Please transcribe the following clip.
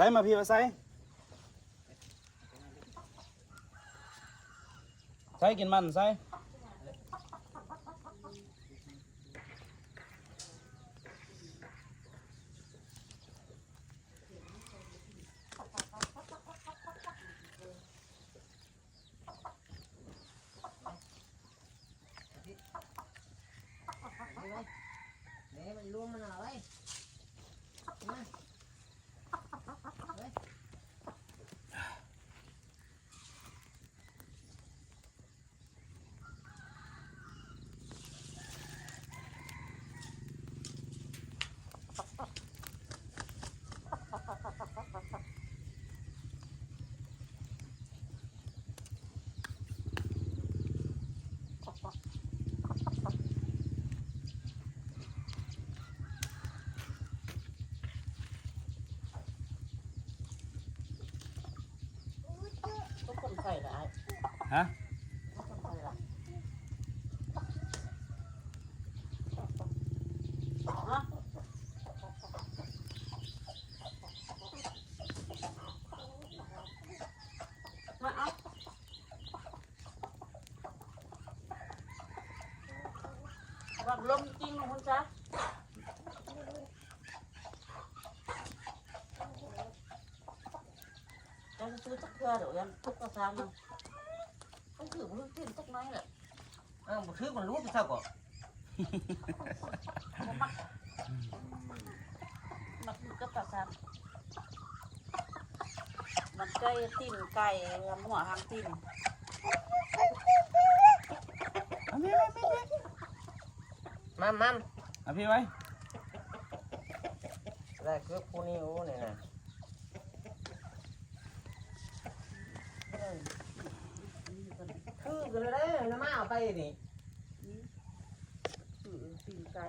ໃສ່ ມາພີ່ ມາໃສ່ ໃສ່ ກິນມັນໃສ່. ບໍ່ຄົນໃສ່ລະອ້າຍ ຮະ? ບໍ່ຄົນໃສ່ລະ ຮະ? ມາເອົາ ລອງລົມຈິງລົງພຸ້ນຊະ. ເຈົ້າຊິຊື້ຈັກເທື່ອດອກ ຢ້ານຕົກກະຊາມນະ ມັນຖືກ ມັນຖືກຕີນຈັກໜ້ອຍແຫຼະ. ເອີ ບໍ່ຖືກມັນຫຼຸດຊະກໍ ບໍ່ມັກ ມັກຢູ່ກັບປາສາດ ມັນໄກ່ ຕີນໄກ່ ຫົວຫາງຕີນ. ມາມາ ເອົາພີ່ໄວ້ ໄດ້ຄືຜູ້ນີ້ ໂອ້ ນີ້ນະ ຄືກັນແລ້ວ ນຳມາເອົາໄປນີ້ ອືມ ຄືຕີນໄກ່